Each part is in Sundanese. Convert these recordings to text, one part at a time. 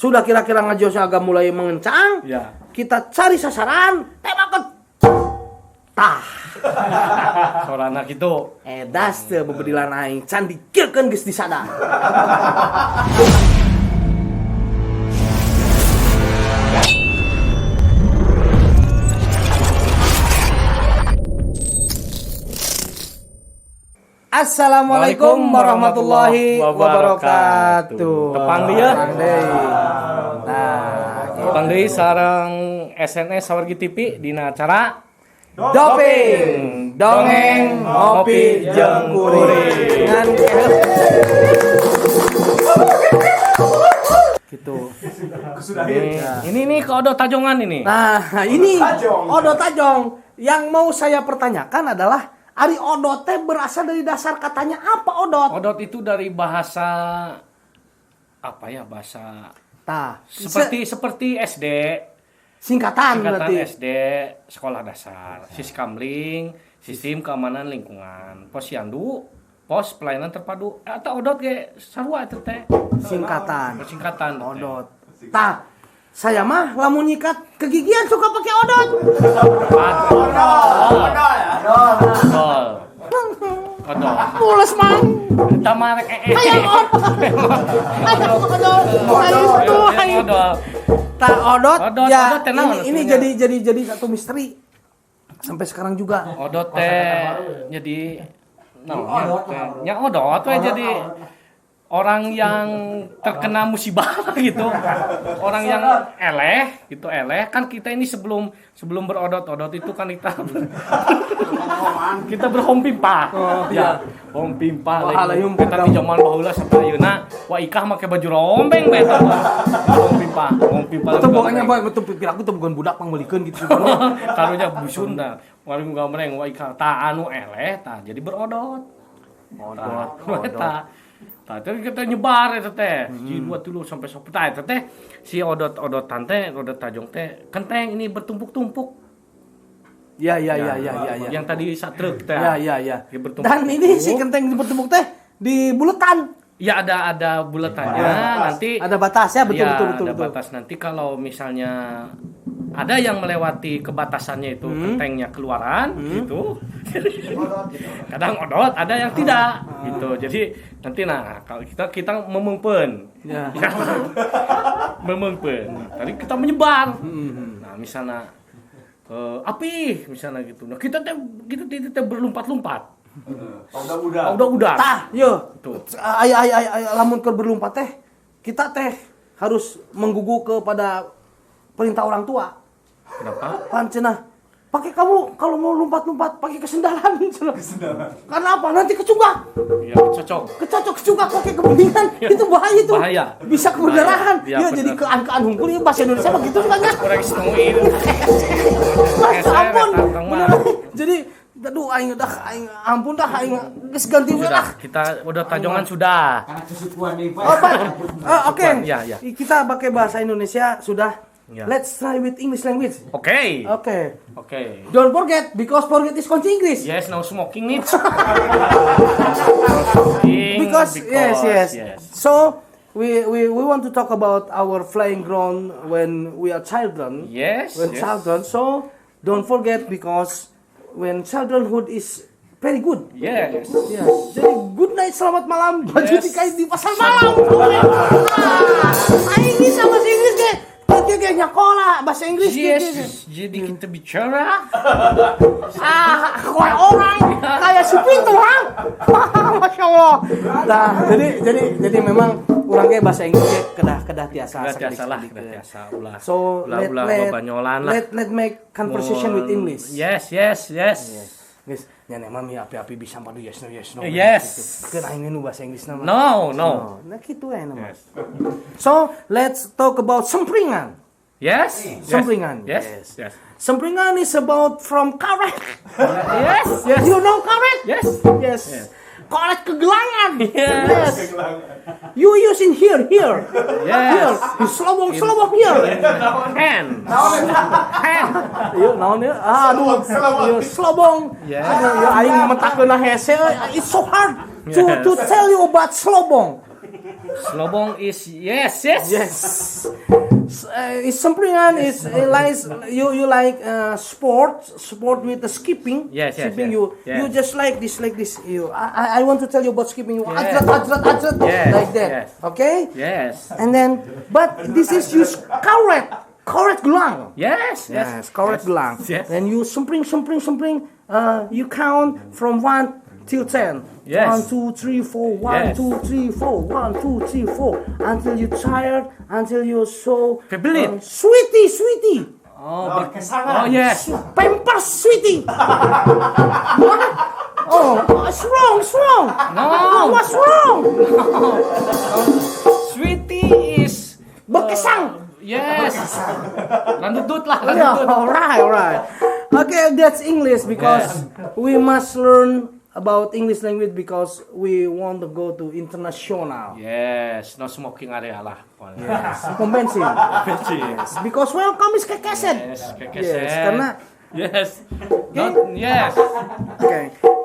Sudah kira-kira ngajosnya agak mulai mengencang. Ya. Kita cari sasaran, tembakan. Tah, Sorana gitu. Edas teu bebedilan aing can dikirkeun geus disada. Assalamualaikum warahmatullahi wabarakatuh. Tepang deui ya. Tepang deui. Nah, Tepang deui sareng SNS Sawargi TV dina acara Doping, dongeng, ngopi, jeung kuring. Ngan gitu. Ini nih ke Odot Tajongan ini. Nah, ini Odot Tajong. Yang mau saya pertanyakan adalah ari odot teh berasal dari dasar katanya apa odot? Odot itu dari bahasa apa ya, bahasa Tah, seperti seperti SD, singkatan singkatan berarti. SD sekolah dasar, Siskamling, sistem keamanan lingkungan, posyandu, pos pelayanan terpadu, atau odot ge sarua eta teh. Singkatan. Singkatan teh. Odot. Tah, saya mah lamun nyikat kegigian suka pakai odot. Odol. Odol. Odol. Mules mang. Eta mah rek ee. Hayang odot. Hayang odot. Hayang itu hayang. Odol. Tah odot, Odot, ya odot teh naon ini sebetulnya? jadi satu misteri sampai sekarang juga. Odot teh jadi naon teh? Nya odot we jadi orang yang terkena musibah gitu. Orang yang eleh gitu, eleh. Kan kita ini sebelum sebelum berodot-odot itu kan kita kita berhompimpa. Oh, ya, hompimpa. Wah, lain Kita di zaman baheula sampai ayeuna wa ikah make baju rombeng bae eta mah. Hompimpa, hompimpa. Itu bukannya boy, betul pikir aku tuh bukan budak pangmeulikeun gitu. Karunya busun dah. Warung gambreng wa ikah tah anu eleh tah jadi berodot. Odot, Tah, eta. Tah, itu kita nyebar eta teh. Hiji, dua, tilu sampai sopet. Tah, eta teh si odot-odotan teh, odot tajong teh kenteng ini bertumpuk-tumpuk. Ya ya ya ya ya ya. Yang tadi satruk teh. Ya ya ya. Ya, bertumpuk. Dan ini si kenteng bertumpuk teh di buletan. Ya ada bulatannya nanti. Ada batasnya, betul ya, betul betul ada betul. batas nanti kalau misalnya ada yang melewati kebatasannya itu kentengnya keluaran gitu. Kadang odot, ada yang tidak gitu. Jadi nanti nah kalau kita kita memempen. Ya. Memempen. Tadi kita menyebar. Nah, misalnya api misalnya gitu. Nah, kita teh gitu teh berlompat-lompat. Udah. Udah-udah. Tah, yo. Tuh. Ay ay ay ay lamun keur berlompat teh kita teh harus menggugu kepada perintah orang tua. Kenapa? Pan cenah. Pakai kamu kalau mau lompat-lompat pakai kesendalan. Kesendalan. Karena apa? Nanti kecunggak. Ya, cocok. Kecocok kecunggak pakai kebeningan. Itu bahaya itu. Bahaya. Bisa keberdarahan. Bahaya. Ya, Ya, jadi benar. kean-kean hungkul ya bahasa Indonesia begitu kan ya. Kurang setengah. Mas, ampun. Eta, Beneran. Jadi aduh aing udah aing ampun dah aing geus ganti we Sudah, lah. kita udah tajongan sudah. Karena kesukuan nih, Pak. Oh, Pak. Oh, oke. Ya, ya. Kita pakai bahasa Indonesia sudah. Ya. Let's try with English language. Oke. Oke. Oke. Don't forget because forget is kunci Inggris. Yes, no smoking needs. No smoking Because, yes, yes, So we want to talk about our flying ground when we are children. Yes. When yes. children. So don't forget because when childhood is very good. Yes. Yes. Jadi good night, selamat malam. Baju Yes. dikait di pasar malam. Ah, aing bisa bahasa Inggris ge. Dia kayak nyakola bahasa Inggris ge. Yes, jadi kita bicara. Ah, kayak orang kayak si pintu, ha? Masya Allah. Nah, jadi memang urang ge bahasa Inggris ge kedah kedah tiasa. Kedah tiasa lah, sakedik-sakedik. kedah tiasa ulah. So, ulah let, ulah let, babanyolan lah. let make conversation with English. Yes, yes, yes. Guys, nya mami api-api bisa padu yes no yes no. Yes. Gitu. Keun aing nu bahasa Inggris nama. No, no. Nah, gitu ya nama. Yes. So, let's talk about sempringan. Yes. Sempringan. Yes. Yes. Yes. Sempringan is about from karet. Yes. Yes. You know karet? Yes. Yes. Karet kegelangan. Yes. You use in here, here. Yes. Here. You selobong, selobong here. Hand. Hand. Iya, naon ya? Aduh. Iya, selobong. Yes. Aduh, ya aing mentakeuna hese. It's so hard to Yes. to tell you about selobong. Selobong is yes. Yes. It's sempringan is like you like sport with the skipping. Yes, Skipping yes. you Yes. you just like this, like this. You I want to tell you about skipping. You Yes. ajrat ajrat ajrat Yes, like that. yes. Okay? Yes. And then but this is use karet gelang. Yes, yes. Yes, karet gelang. Yes. Then you sempring sempring sempring. You count from 1 till 10. Yes. 1, 2, 3, 4, 1, Yes. 2, 3, 4, 1, 2, 3, 4. Until you're tired, until you're so Kebelit. Sweetie, sweetie. Oh, kesangan. oh yes. Pampers, sweetie. What? Oh, it's wrong, it's wrong. No. What's wrong? Sweetie is Berkesang. Yes. Landudut lah, Yeah, landudut. alright. Okay, that's English because we must learn about English language because we want to go to international. Yes, no smoking area lah. Yes, pom bensin. Yes. Because welcome is kekeset. Yes, kekeset. Yes, karena yes. Not yes. oke.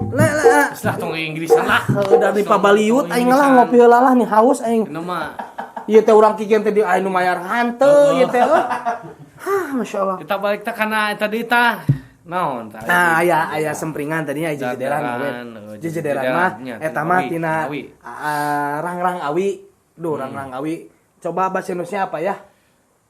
Lah, Lah tong Inggrisan lah. dari pabaliut aing lah ngopi heula lah nih haus aing. Ini mah Ieu teh urang kikian teh di aing nu mayar hanteu ieu teh. Hah, masyaallah. kita balik teh kana tadi tah. Naon tah? Nah, aya sempringan tadinya aya jejederan Jejederan, we. Jejederan mah nya, eta mah awi, tina awi. Rang-rang awi. Duh, rang-rang awi. Coba bahasa Indonesia apa ya?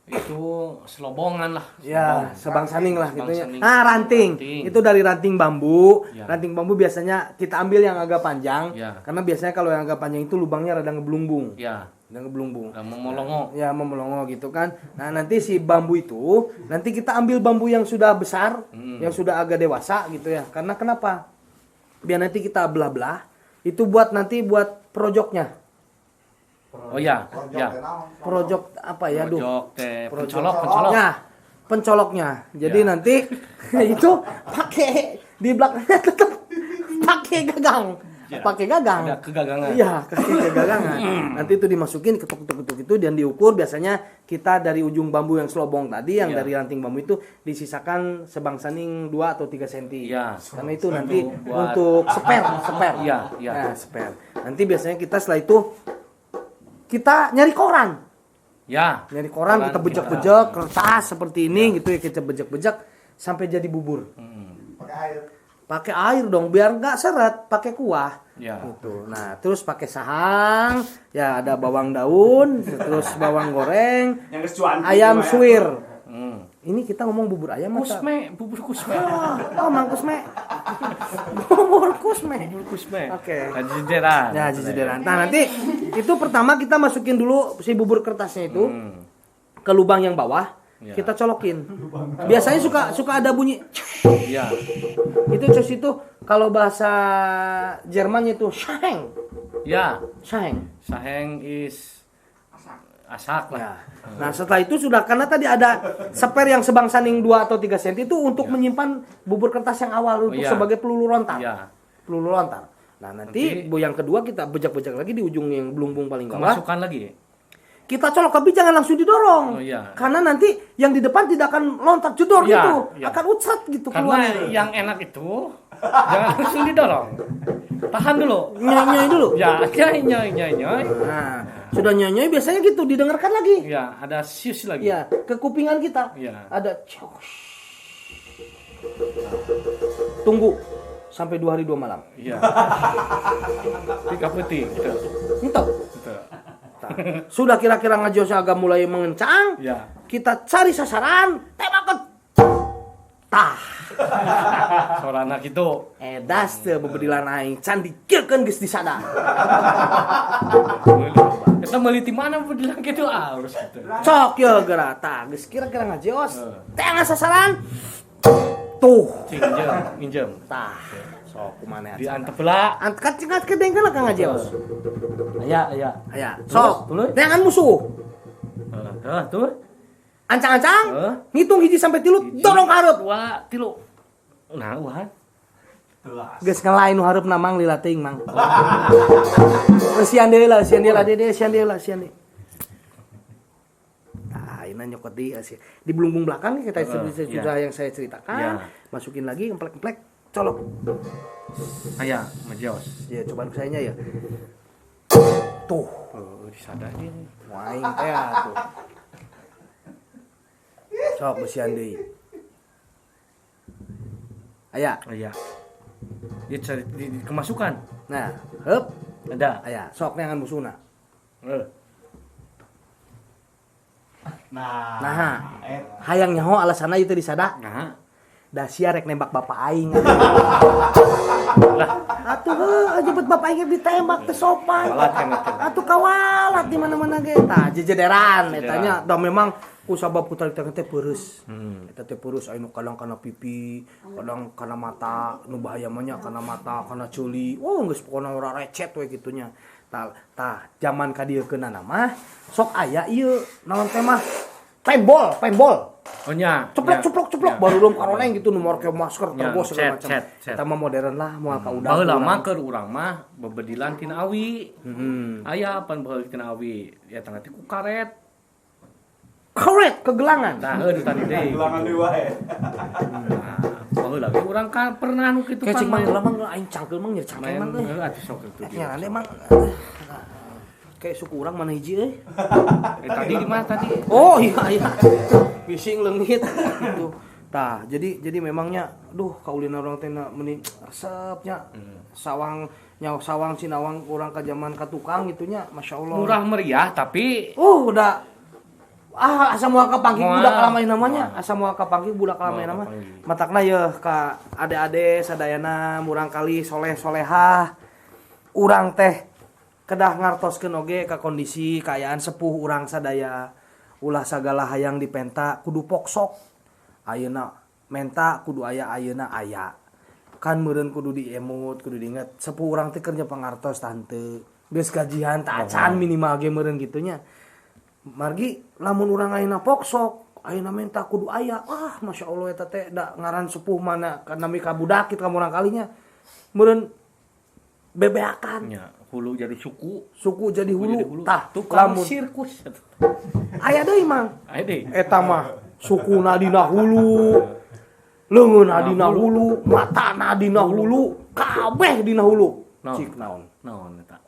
Itu selobongan lah. Ya, sebangsaning lah gitu ya. Sebangsaning. Ah, ranting. Ranting. Itu dari ranting bambu. Ya. Ranting bambu biasanya kita ambil yang agak panjang. Ya. Karena biasanya kalau yang agak panjang itu lubangnya rada ngeblungbung. Ya, Rada ngeblungbung. udah memolongo. Ya, memelongo gitu kan. Nah, nanti si bambu itu, nanti kita ambil bambu yang sudah besar, yang sudah agak dewasa gitu ya. Karena kenapa? Biar nanti kita belah-belah, itu buat nanti buat projoknya. Oh ya, ya. Projok apa ya, duh. Projok teh pencolok, pencolok. Nah, pencoloknya. Jadi Ya. nanti itu pakai di belakangnya tetap pakai gagang. Ya. Pakai gagang. Ada kegagangan. Iya, pakai kegagangan. Nanti itu dimasukin ketuk-ketuk itu dan diukur biasanya kita dari ujung bambu yang selobong tadi yang Ya. dari ranting bambu itu disisakan sebangsaning 2 atau 3 cm. Ya. Karena itu nanti buat- untuk seper, seper. Iya, iya. Nah, seper. Nanti biasanya kita setelah itu kita nyari koran. Ya. Nyari koran, kita bejek-bejek kertas seperti ini gitu ya, kita bejek-bejek sampai jadi bubur. Pakai air. Pakai air dong biar nggak seret, pakai kuah. Ya. Gitu. Nah, terus pakai sahang, ya ada bawang daun, terus bawang goreng, Yang kecuan. ayam suwir. Hmm. Ini kita ngomong bubur ayam atau Kusme, bubur kusme. Oh, Mang Kusme. Bubur Kusme. Bubur kusme. Oke. Nah, jejeran. Ya, jejeran. Nah, nanti itu pertama kita masukin dulu si bubur kertasnya itu ke lubang yang bawah. Ya. Kita colokin. Biasanya suka ada bunyi. Ya. Itu cos itu kalau bahasa Jermannya itu shaheng. Ya. Shaheng. Saheng is asak lah. Ya. Nah, setelah itu sudah karena tadi ada seper yang sebangsaning 2 atau 3 cm itu untuk menyimpan bubur kertas yang awal untuk Iya. sebagai peluru lontar. Ya. Peluru lontar. Nah, nanti, Nanti- bu yang kedua kita bejak-bejak lagi di ujung yang belunggung paling bawah. Kemasukan lagi. Kita colok tapi jangan langsung didorong. Oh, iya. Karena nanti yang di depan tidak akan lontar jedor Iya, gitu, iya. akan ucrat gitu Karena keluarnya. yang enak itu jangan langsung didorong. Tahan dulu. Nyoy-nyoy dulu. Ya, nyoy nyoy nyoy nyoy. Nah, sudah nyoy-nyoy biasanya gitu didengarkan lagi. Ya, ada sius lagi. Iya, ke kupingan kita. Iya. Ada cos. Tunggu sampai 2 hari 2 malam. Iya. Tiga putih gitu. Entah. Gitu. Sudah kira-kira ngajosnya agak mulai mengencang. Ya. Kita cari sasaran, tembakan. Tah. Sorana gitu. Edas teu bebedilan aing can dikeukeun geus disada. Kita meuli di mana bedilan gitu ah harus gitu. Cok ye geura tah geus kira-kira ngajos. Tengah sasaran. Tuh. Cing injem, injem. Tah. Sok kumaha Diantep lah. Angkat cengat kedengkeun lah Kang Ngajos. Aya, aya. Aya, sok. Tuluy. Teangan musuh. Heeh, tuh. Ancang-ancang, Heeh. ngitung hiji sampai tilu, dorong ka hareup. Dua, tilu. Nah, wah. Geus ngelain nu hareup na Mang lila teuing Mang. Eusian deui lah, eusian deui lah, dede, eusian deui lah, eusian deui. Tah, ayeuna nyokot di eusian. Di belunggung belakang kita Heeh, sudah iya. yang saya ceritakan, Iya. masukin lagi emplek-emplek, colok. Aya, majos. Ya, cobaan sayanya ya. Tuh. Oh, disada dia. Aing teh atuh. Sok beusian deui. Aya. Aya. Dia cari di kemasukan. Nah, heup. Ada. Aya, sok neangan musuhna. Heeh. Nah. Nah, hayang nyaho alasanna ieu teh disada. Nah. Da sia rek nembak bapak aing. Lah, atuh heuh jemput bapak aing ditembak teh sopan. Kawalat kan eta. Atuh kawalat di mana-mana ge. Tah jejederan eta nya da memang ku sabab ku tarik teh peureus. Eta teh peureus aya nu kadang kana pipi, kadang kana mata, nu bahaya mah nya kana mata, kana ceuli. Oh geus pokona ora recet we kitu nya. Tah, tah zaman ka dieu keunana mah sok aya ieu naon teh mah paintball, paintball. Oh nya. Ceplok ceplok ceplok baru dong karoneng gitu nu make masker Ya, tergos segala cet, macam. cet, cet. Eta mah modern lah moal ka udang. Baheula mah keur urang mah bebedilan tina awi. Heeh. Aya pan baheula tina awi. Ya tangga teh ku karet. Karet kegelangan. Tah heuh tadi deui. Gelangan deui wae. Nah, baheula ge urang kan pernah nu kitu Kayak pan cik mang geula mang aing cangkeul mang nyeri cangkeul main mang euy. heuh atuh sok kitu. Ya ande mang kayak suku urang mana hiji euy. Tadi di mana tadi? Oh iya iya. Bising leungit gitu. Tah, jadi memangnya duh kaulina urang teh na meuni resepnya. Sawang nyawa sawang sinawang urang ka zaman ka tukang gitunya, masyaallah. Murah meriah tapi Udah ah asa moal kapanggih Moal. budak kalamai namanya, asa moal kapanggih budak kalamai Moal nama. kapanggih. Matakna yeuh ka ade-ade sadayana murang kali soleh solehah. Urang teh kedah ngartoskeun oge ka kondisi kaayaan sepuh urang sadaya. Ulah sagala hayang dipenta kudu poksok. Ayeuna menta kudu aya ayeuna aya. Kan meureun kudu diemut, kudu diinget. Sepuh urang teh keur pangartos tante. Geus gajian tah acan minimal ge meureun kitu nya. Margi lamun urang ayeuna poksok, ayeuna menta kudu aya. Wah, masyaallah eta teh da ngaran sepuh mana nami ka budak kitu ka murang kalinya. Meureun bebeakan. nya hulu jadi suku. Suku jadi Hulu hulu. jadi hulu. Tah, Tukang lamun sirkus. aya deui mang. Aya deui. Eta mah sukuna dina hulu. Leungeunna dina hulu, matana dina hulu, kabeh dina hulu. Naon? Cik naon? Naon eta?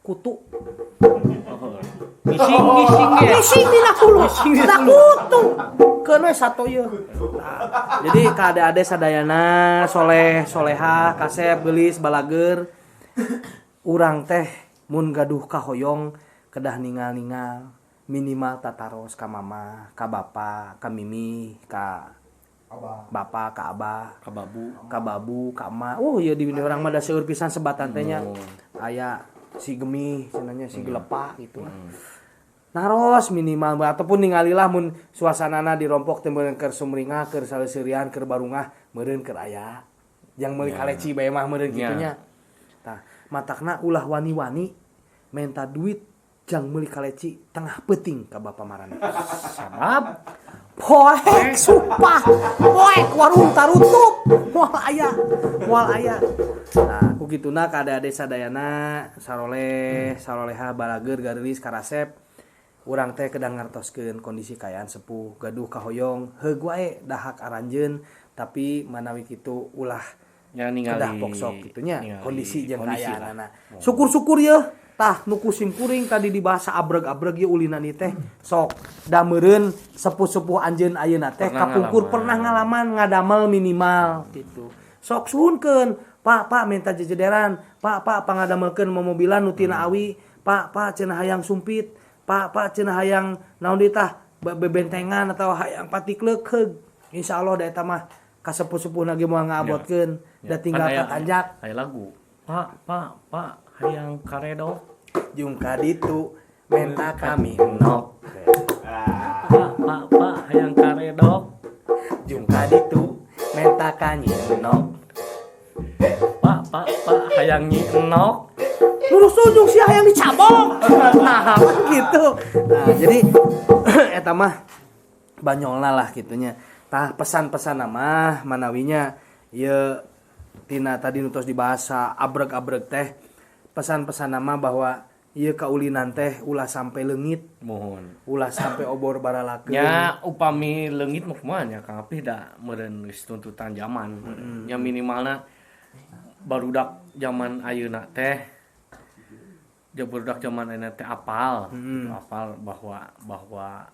Kutu. Oh, ngising ngising ya. Ngising dina hulu. Ngising dina Da hulu. kutu. Keun we sato ieu. Nah, jadi ka ade-ade sadayana soleh, solehah, kasep, geulis, balager. Urang teh mun gaduh kahoyong kedah ningal-ningal minimal tataros ka mama, ka bapa, ka mimi, ka Abah. bapa, ka abah, Ka babu. ka babu, ka emak. Oh iya di urang mah da seueur pisan sebatan teh nya. Aya si gemi cenanya si gelepak gitu. Naros minimal ataupun ningalilah mun suasanana dirompok teh meureun keur sumringah, keur saleseurian, keur barungah, meureun keur aya. Yang meuli kaleci bae mah meureun Ya. kitu nya. Tah, matakna ulah wani-wani menta duit jang meuli kaleci tengah peuting ka bapa marana. Sabab Poek sumpah, poek warung tarutup, moal aya, moal aya. Nah, ku kituna ka ade-ade sadayana saroleh, saroleha balager gareulis karasep. Urang teh kedah ngartoskeun kondisi kaayaan sepuh, gaduh kahoyong, heug wae dahak aranjeun, tapi manawi kitu ulah nya ningali kedah poksok gitunya ningali kondisi jeung kondisi kaayaanana. lah. Syukur-syukur yeuh tah nu ku simkuring tadi dibahasa abreg-abreg ieu ulinan ieu teh sok da meureun sepuh-sepuh anjeun ayeuna teh Pernah kapungkur ngalaman. pernah ngalaman ngadamel minimal gitu. Sok suhunkeun, Pak, Pak minta jejederan, Pak, Pak pangadamelkeun momobilan nu tina awi, Pak, Pak cenah hayang sumpit, Pak, Pak cenah hayang naon deui tah bebentengan atau hayang patikleuk heug. Insyaallah da eta mah kasepuh-sepuhna ge moal ngaabotkeun, da tinggal Kan aya- tatanjak. Aya lagu. Pak, Pak, Pak, hayang karedok. Jung ka ditu menta kami endog. Pak, Pak, Pak, hayang karedok. Jung ka ditu menta ka nyi endog. Pak, Pak, Pak, hayang nyi enok. Lurus tunjuk sih hayang dicabok. Nah, kan gitu. Nah, jadi eta mah banyolna lah gitunya. Tah pesan-pesan mah manawinya ieu tina tadi nu tos dibahasa abreg-abreg teh pesan-pesan nama bahwa ieu kaulinan teh ulah sampai leungit, Mohon. ulah sampai obor baralakeun. Nya upami leungit mah kumaha nya Kang Apih da meureun geus tuntutan zaman. Nya minimalna barudak zaman ayeuna teh Ja budak zaman ayeuna teh apal, gitu, apal bahwa bahwa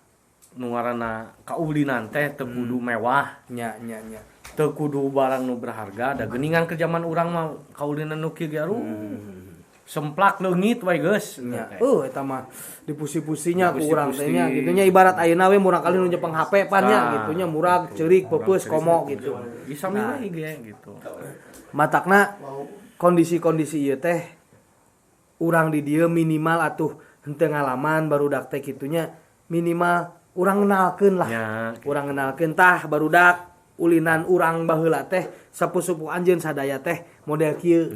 nu ngaranna kaulinan teh teu kudu mewah, Nya nya nya. Teu kudu barang nu berharga. Da geuningan ke zaman urang mah kaulinan nu kieu ge aduh. Semplak leungit wae geus. Nya. Teh. Eta mah dipusi-pusinya ku urang teh nya Dipusi-pusi. Gitu nya, ibarat ayeuna we murang kali nu nyepeng HP pan nya Nah, gitu nya, murag, ceurik, peupeus, komo gitu. Bisa we ge gitu. Matakna kondisi-kondisi ieu teh urang di dieu minimal atuh henteu ngalaman barudak teh kitunya, minimal urang ngenalkeun lah. Urang ngenalkeun tah barudak, ulinan urang baheula teh sepuh-sepuh anjeun sadaya teh model kieu.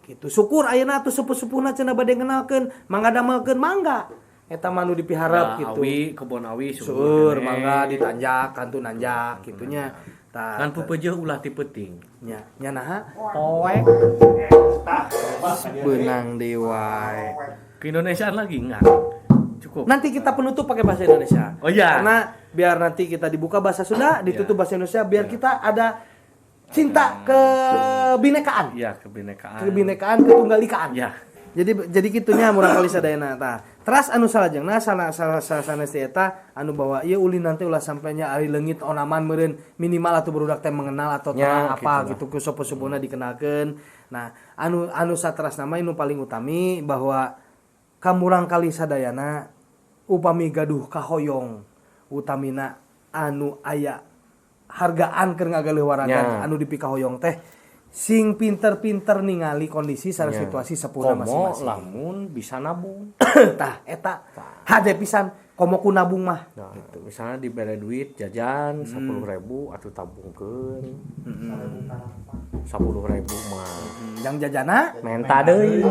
Gitu. Syukur ayeuna atuh sepuh-sepuhna cenah bade ngenalkeun, mangga damelkeun, mangga. Eta mah nu dipiharep Da, gitu. Awi, kebon awi Seueur keneh. Mangga ditanjak, kantun nanjak kitunya. Tah. Ngan peupeujeuh ulah ti peuting. Nya, nya naha? Poek. Beunang deui wae. Ke Indonesiaan lagi enggak? Cukup. Nanti kita penutup pakai bahasa Indonesia. Oh iya. Karena biar nanti kita dibuka bahasa Sunda, ditutup bahasa Indonesia, biar kita ada cinta kebinekaan. Iya, kebinekaan. Kebinekaan, ketunggalikaan. Ya. Jadi kitunya murang kali sadayana tah. Teras anu salajengna salah salah salah sanes teh eta anu bahwa ieu ulin nanti ulah sampainya ari leungit onaman meureun, minimal atuh barudak teh mengenal atau Ya, terang apa gitu gitu ku sepuh-sepuhna dikenalkeun. Nah, anu anu saterasna mah nu paling utami bahwa kamurang kali sadayana upami gaduh kahoyong utamina anu aya hargaan keur ngagaleuh waragan anu dipikahoyong teh sing pinter-pinter ningali kondisi sareng situasi sepuhna Komo masing-masing. Lamun bisa nabung. Tah eta hade pisan komo ku nabung mah. Nah, gitu. Misalnya dibere duit jajan 10.000 atau tabungkeun. 10.000 mah. Yang jajana Menta deui.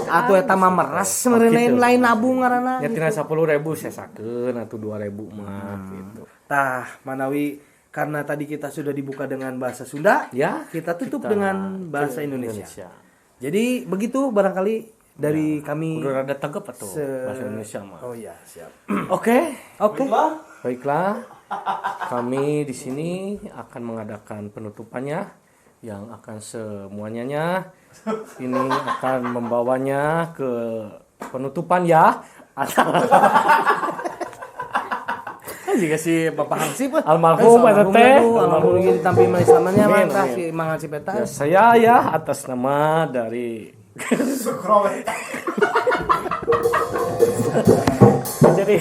Atuh eta mah meres meureun, Gitu. lain lain nabung ngaranna. Ya tina 10.000 sesakeun atau 2.000 mah gitu. Tah manawi karena tadi kita sudah dibuka dengan bahasa Sunda, Ya, kita tutup kita dengan bahasa Indonesia. Indonesia. Jadi begitu barangkali dari kami. Udah rada tegep atuh bahasa Indonesia mah. Oh iya, siap. Oke. Oke. Baiklah. Kami di sini akan mengadakan penutupannya yang akan semuanya ini akan membawanya ke penutupan ya. Jika si Bapak Hansip Almarhum eta teh. Almarhum ini ditampi Islamannya Amin, mantah amin. si Mang Hansip eta. Ya, saya ya atas nama dari jadi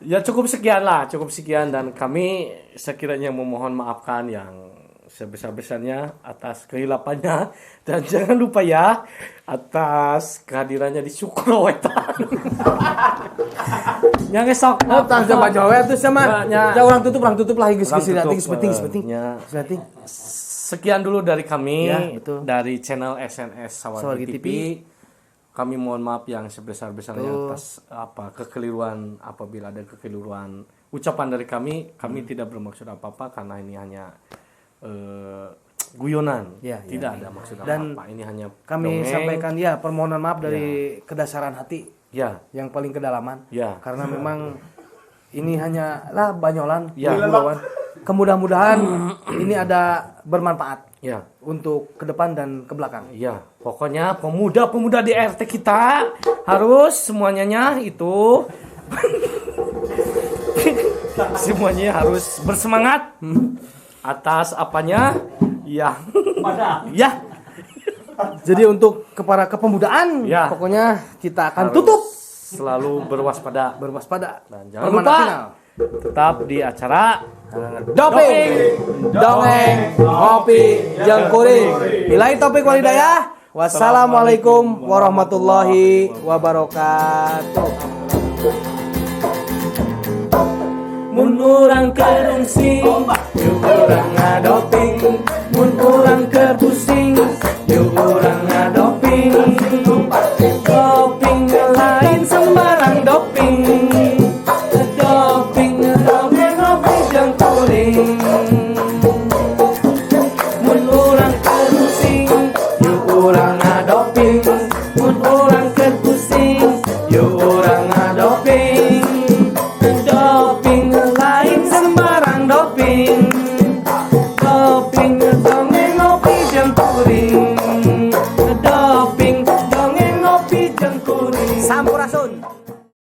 ya cukup sekian lah, cukup sekian dan kami sekiranya memohon maafkan yang sebesar-besarnya atas kehilapannya dan jangan lupa ya atas kehadirannya di Sukro Wetan. Yang esok. Oh, tang coba jawab tuh sama. Ya, Ya, orang tutup, orang tutup lah geus Orang geus nanti tutup, geus penting, geus penting. ya. Geus penting. Sekian dulu dari kami Ya, betul. dari channel SNS Sawargi Sawargi TV. TV. Kami mohon maaf yang sebesar-besarnya Betul. atas apa kekeliruan, apabila ada kekeliruan ucapan dari kami, kami tidak bermaksud apa-apa karena ini hanya guyonan. Ya, ya. Tidak ada maksud Dan apa-apa. Ini hanya Kami dongeng. sampaikan ya permohonan maaf dari kedasaran hati Ya, yang paling kedalaman. Ya. Karena memang ini hanya lah banyolan, Ya. gurauan. Kemudah-mudahan ini ada bermanfaat ya. untuk ke depan dan ke belakang. Ya, pokoknya pemuda-pemuda di RT kita harus semuanya itu semuanya harus bersemangat atas apanya yang ya Jadi untuk kepada kepemudaan, Ya. pokoknya kita akan harus tutup selalu berwaspada berwaspada. dan jangan Permainan lupa final. tetap di acara Doping, dongeng, ngopi, jeung kuring. Billahi taufik wal hidayah. Wassalamualaikum warahmatullahi wabarakatuh. Mun urang kerungsing, yuk urang.